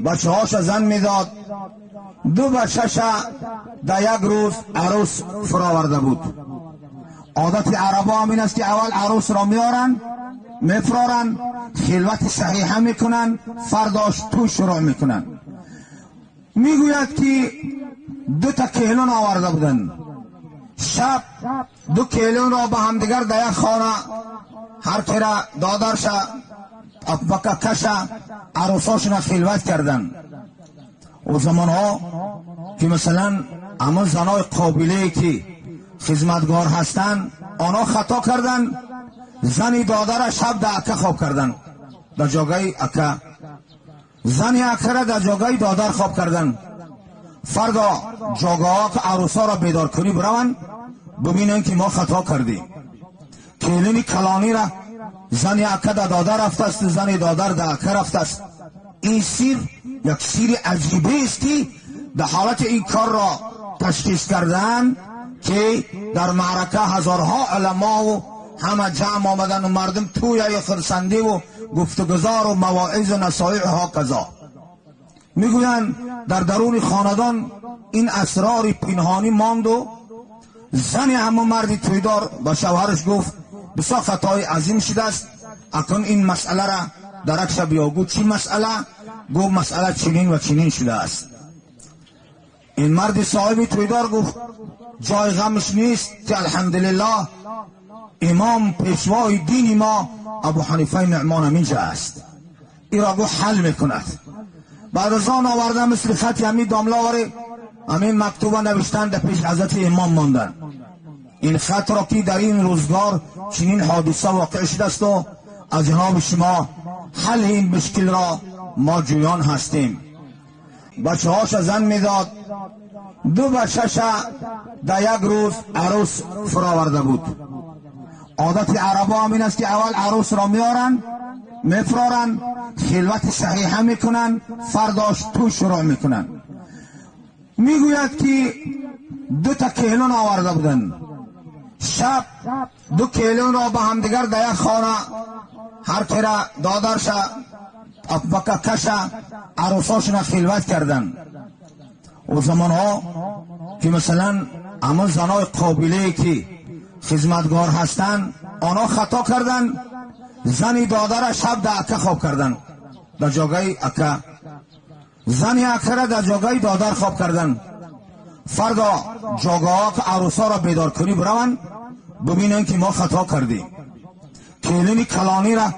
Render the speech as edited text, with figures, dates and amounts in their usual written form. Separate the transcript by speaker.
Speaker 1: بچه هاش زن میداد، دو بچه‌ش در یک روز عروس فراورده بود. عادت عربا هم این است که اول عروس را میارن، میفرارن، خلوت صحیحه میکنن، فرداش تو شروع میکنن. میگوید که دو تا کهلون آورده بودن، شب دو کهلون را به همدیگر در یک خانه هر که را دادرش افبکه کشه عروساشون خلوت کردن. او زمان ها که مثلا اما زنای قابله که خدمتگار هستند، آنها خطا کردن، زنی دادر شب در اکه خواب کردن، در جاگه اکه، زنی اکه را در جاگه دادر خواب کردن. فردا جاگه ها که عروسا را بیدار کنی بروند ببینن که ما خطا کردیم. کلینی کلانی را زنی اکه در دادر رفته است، زنی دادر در اکه رفته است. این سیر یک سیر عجیبه است که در حالت این کار را تشخیص کردن که در معرکه هزارها علما و همه جمع آمدن و مردم توی خرسندی و گفتگزار و مواعظ و نصایح ها قضا. میگویند در درون خاندان این اسرار پنهانی ماند و زن همه مردی تویدار با شوهرش گفت بسیار خطای عظیم شده است، اکنون این مسئله را درکش بیا. گفت چی مسئله؟ گفت مسئله چنین و چنین شده است. این مرد صاحب تویدار گفت جای غمش نیست که الحمدلله امام پیشوای دین ما ابو حنیفه نعمان همینجا است، این را گفت حل میکند. بعد از آن آوردن مثل خطی همین داملاوری همین مکتوبه نوشتن در پیش حضرت امام ماندن. این خط را که در این روزگار چنین حادثه واقع شده است و از جناب شما حل این مشکل را ما جویان هستیم. بچه هاش زن میداد، دو بچه‌ش در یک روز عروس فراورده بود. عادت عربا هم این است که اول عروس را میارن، میفرارن، خلوت صحیحه میکنن، فرداش تو شروع میکنن. میگوید که دو تا کهلون آورده بودن، شب دو کهلون را به همدیگر در یک خانه هر که را دادرش افبکه کشه عروساشون خلوت کردن. او زمان ها که مثلا اما زنای قابله که خدمتگار هستند، آنها خطا کردن، زنی دادر شب در اکه خواب کردن، در جاگه اکه، زنی اکه را در جاگه دادر خواب کردن. فردا جاگه ها که عروسا را بیدار کنی بروند ببینن که ما خطا کردیم. کلینی کلانی را